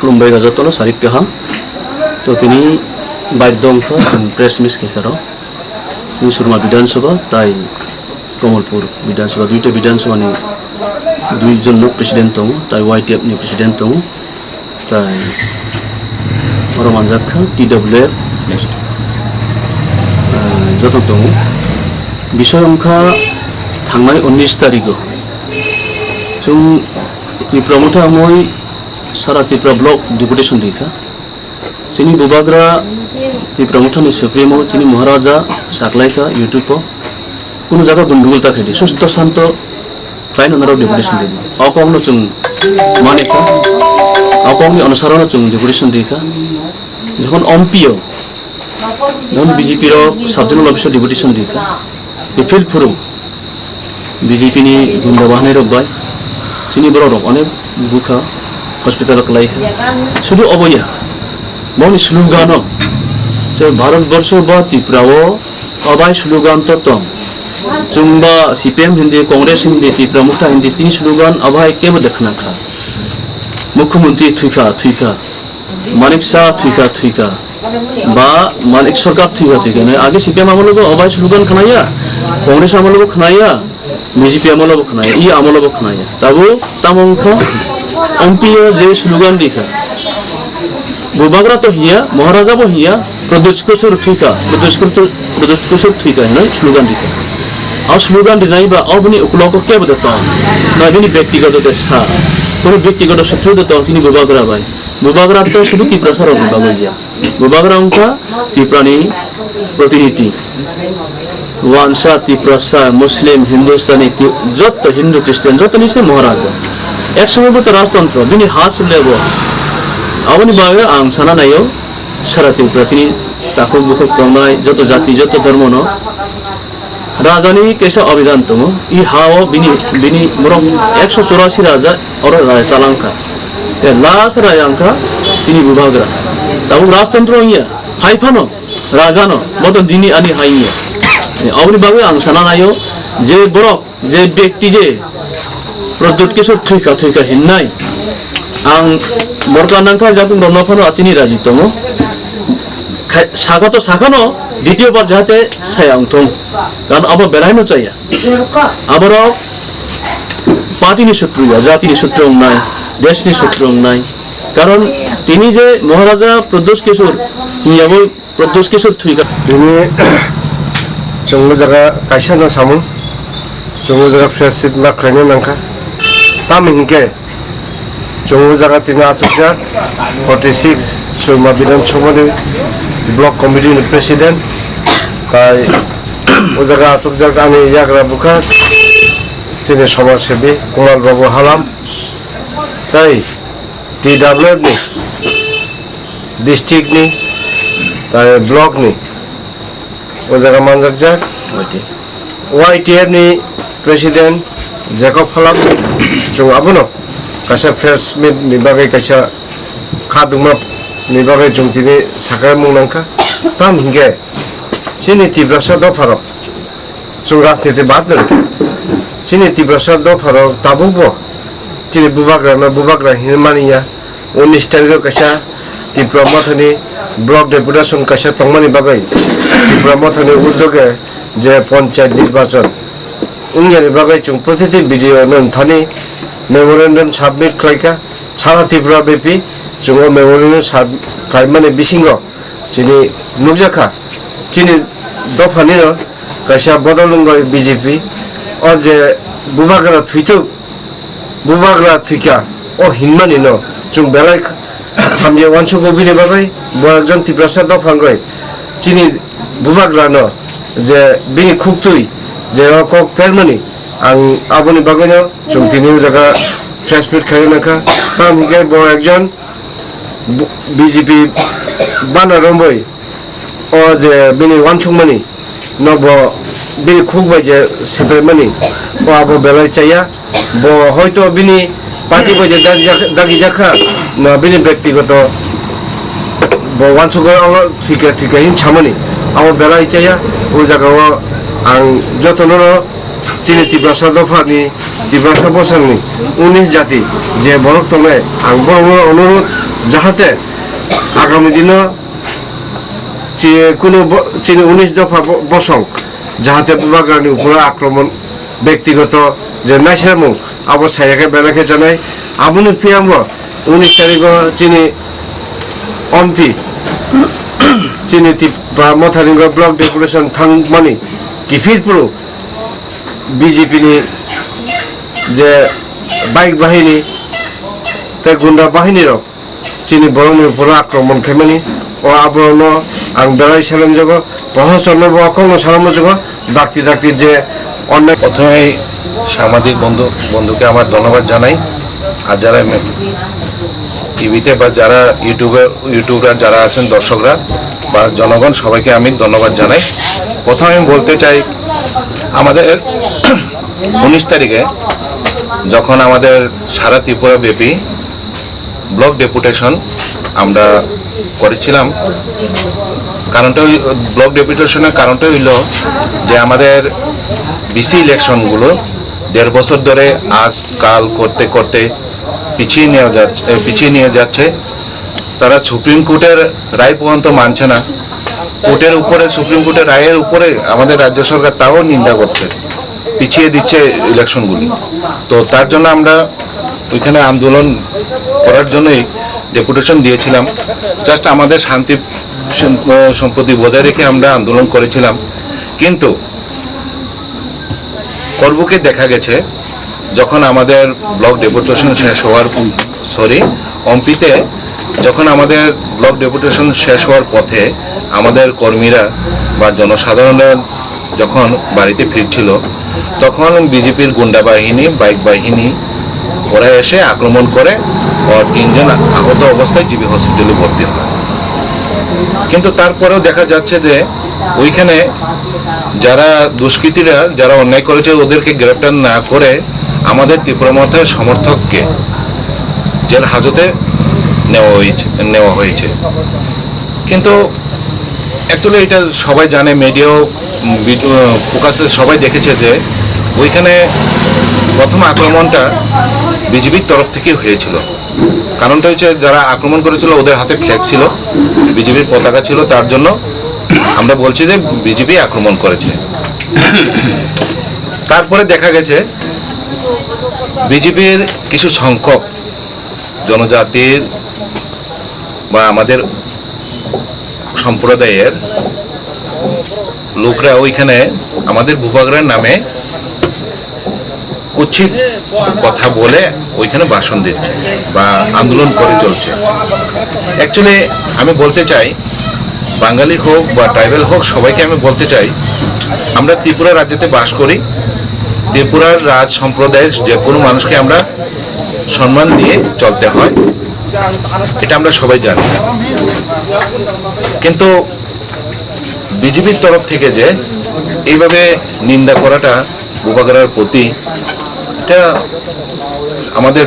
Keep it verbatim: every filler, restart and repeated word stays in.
Khulumbai kha jotono sarik kaham. To tini baidongkha chwng press meet khaikha rok. Chini Surma Bidhan Sabha tai Kamalpur Bidhan Sabha, duita Bidhan Sabha ni duijon no president tongo, tai Y T F ni president tongo, tai oro manjak kha T W F, ah, joto tongo. Bisoi wngkha thangnai unis tarigo chwng Tipra Motha amoi Sara Tripura Block Deputation rikha. Chini Bubagra Tipra Mothani Supremo chini Maharaja saklaikha YouTube o. Kunu jaga gundugul ta khaidi, susto santo khlaino norok deputation ridi. O kokno chwng manikha. O kokni onusarano chwng deputation rikha. Jokhon M P o, non B J P rok sub zonal office o deputation rikha. Ephil phuru B J P ni gunda bahanai rok bai chini borok rok onek bukha hospital o kwlaikha. Sudu obo ya, boni slogan o je Bharat borsho ba Tripura o obai slogan to tong. Chwngba C P M hindi, Congress hindi, Tipra Motha hindi, tini slogan obai kebo dekhna kha. Mukhyamantri thwikha, thwikha. Manik Saha thwikha, thwikha. Ba Manik Sarkar thwikha, thwikha. Nai age C P M amolo bo obai slogan khnaya, Congress amolo bo khnaya, B J P amolo bo khnaya, i amolo bo khnaya. Tabu tamo wngkha M P o je slogan rikha. Bubagra to hiya, Maharaja bo hiya, Pradyut Kishore thwikha, Pradyut Kishore, Pradyut Kishore thwikha hinwi slogan rikha. A slogan rinai ba oboni ukulogo kebo de tong. Na bini bektigoto de sa. Kono bektigoto sotru de tong chini Bubagra bai. Bubagra to sudu Tiprasa rokni bagwi ya. Bubagra wngkha Tiprani protiniti. Wansa, Tiprasa, Muslim, Hindustani, Ti-, jotto Hindu, Christian, jottoni se Maharaja. Ek somoy bo to rajtontro, bini ha se lebo. Aboni bagwi ang sana naio, sara Tripura chini takhuk bukhuk tongnai, joto jati, joto dhormono. Rajani kaisa obidan tongo, i ha-o bini, bini borok ekso churasi raja oro raja chalangkha. Te last raja wngkha chini Bubagra. Tabuk rajtontro wngya, hai phano rajano, bo to nini ani hai wngya. Aboni bagwi ang sana naio je borok, je bekti je Pradyut Kishore thwikha, thwikha hinnai. Ang borok nangkha, jakung rokno phano achini raji tongo. Khai-, sakha to sakhano, ditiyo bar jahate saya wngthung. Karon abo belaino chaya. Aborok party ni sutru ya, jati ni sutru wngnai, desh ni sutru wngnai. Karon tini je Maharaja Pradyut Kishore hinyabo Pradyut Kishore thwikha. Tini chwng o jaga kaisa no samung, chwng o jaga press meet ma khlaina nangkha. Tamo hinkhe chwng o jaga tini achukjak forty six Surma Bidhan Sabha ni block committee ni president, tai o jaga achukjak ani yagra bwkha chini somaj sebi Kumal Babu Halam, tai T W F ni, district ni, tai block ni, o jaga manjakjak. Y T F ni president Jacob Halam, chwng abono kaisa press meet ni bagwi, kaisa kha dungma ni bagwi chwng tini sakha mung nangkha. Tamo hinkhe chini Tiprasa dopharok, chwng rajniti baad no rikha. Chini Tiprasa dopharok tabukbo chini bubagrano bubagra hinwi mani ya. Unis tarikho kaisa Tipra Mothani block deputation kaisa tongmani bagwi Tipra Mothani uddoge je panchayat nirbachon wngyani bagwi chwng protiti B D O no thani memorandum submit khlaikha. Sara Tripura bepi chwng o memorandum sub-, khlaimani bisingo chini nukjakha, chini dophanino kaisa bodol wngwi B J P o je bubagra thwituk, bubagra thwikha o hinmani no chwng belai kh-, hamya uansugo bini bagwi. Bo ekjon Tiprasa dopha wngwi chini bubagra no je bini khuktwi je o kok phermani, ang aboni bagwi no chwng tini o jaga press meet khai nangkha. Tamo hinkhe bo ekjon B J P bana romwi o je bini uansukmani no bo bini khuk bai je sepaimani, o abo belai chaya. Bo hoito bini party bai je dagi jak-, dagi jakha, no bini bektigoto bo uansukgwi olo thwikha thwikha hin samani, abo belai chaya. O jaga o ang jotono no chini Tiprasa dophani, Tiprasa bosongni unis jati je borok tongnai, ang borokno onurot Jahate agami dino chi-, kuno bo-, chini unis dopha bo-, bosong jahate Bubagrani uporo akromon bektigoto je naisramung abo saya khe belai khe janai. Aboni phiyangbo unis tarigo chini ompi chini Tipra Motharingo block deputation thangmani kiphilphuru B J P ni je bike bahini tei gunda bahini rok chini borokni uporo akromon khaimani, o aborokno ang belai selenjago, prohasonno bo kokno salamujago, dakti dakti je onnai. প্রথমেই সাংবাদিক বন্ধু বন্ধুকে আমার ধন্যবাদ জানাই। আর যারা টিভিতে বা যারা ইউটিউবে ইউটিউবার যারা আছেন দর্শকরা বা জনগণ সবাইকে আমি ধন্যবাদ জানাই। প্রথমে আমি বলতে চাই, আমাদের উনিশ তারিখে যখন আমাদের সারা ত্রিপুরা ব্যাপী ব্লক ডেপুটেশন আমরা করেছিলাম। কারণটা ওই ব্লক ডেপুটেশনের কারণটা হইল যে আমাদের বিসি ইলেকশনগুলো দেড় বছর ধরে আজ কাল করতে করতে পিছিয়ে নেওয়া যাচ্ছে, পিছিয়ে নিয়ে যাচ্ছে। তারা সুপ্রিম কোর্টের রায় পর্যন্ত মানছে না। কোর্টের উপরে, সুপ্রিম কোর্টের রায়ের উপরে আমাদের রাজ্য সরকার তাও নিন্দা করছে, পিছিয়ে দিচ্ছে ইলেকশনগুলি। তো তার জন্য আমরা ওইখানে আন্দোলন করার জন্যই ডেপুটেশন দিয়েছিলাম। জাস্ট আমাদের শান্তি সম-, সম্প্রীতি বজায় রেখে আমরা আন্দোলন করেছিলাম। কিন্তু করবুকে দেখা গেছে, যখন আমাদের ব্লক ডেপুটেশন শেষ হওয়ার, সরি, অম্পিতে যখন আমাদের ব্লক ডেপুটেশন শেষ হওয়ার পথে আমাদের কর্মীরা বা জনসাধারণরা যখন বাড়িতে ফিরছিল, তখন বিজেপির গুন্ডা বাহিনী, বাইক বাহিনী, ওরা এসে আক্রমণ করে ও তিনজন আহত অবস্থায় জিবি হসপিটালে ভর্তি হয়। কিন্তু তারপরেও দেখা যাচ্ছে যে ওইখানে যারা দুষ্কৃতীরা, যারা অন্যায় করেছে, ওদেরকে গ্রেপ্তার না করে আমাদের ত্রিপুরা মথার সমর্থককে জেল হাজতে নেওয়া হয়েছে, নেওয়া হয়েছে। কিন্তু অ্যাকচুয়ালি এটা সবাই জানে, মিডিয়াও ফোকাসে সবাই দেখেছে যে ওইখানে প্রথম আক্রমণটা বিজেপির তরফ থেকে হয়েছিল। কারণটা হচ্ছে যারা আক্রমণ করেছিল ওদের হাতে ফ্ল্যাগ ছিল, বিজেপির পতাকা ছিল, তার জন্য আমরা বলছি যে বিজেপি আক্রমণ করেছে। তারপরে দেখা গেছে বিজেপির কিছু সংখ্যক জনজাতির বা আমাদের সম্প্রদায়ের লোকরা ওইখানে আমাদের বুবাগরার নামে কুৎসিত কথা বলে ওইখানে ভাষণ দিচ্ছে বা আন্দোলন করে চলছে। অ্যাকচুয়ালি আমি বলতে চাই, বাঙালি হোক বা ট্রাইবাল হোক, সবাইকে আমি বলতে চাই, আমরা ত্রিপুরা রাজ্যতে বাস করি। ত্রিপুরার রাজ সম্প্রদায়ের যে কোনো মানুষকে আমরা সম্মান দিয়ে চলতে হয়, এটা আমরা সবাই জানি। কিন্তু বিজেপির তরফ থেকে যে এইভাবে নিন্দা করাটা বুবাগরার প্রতি, এটা আমাদের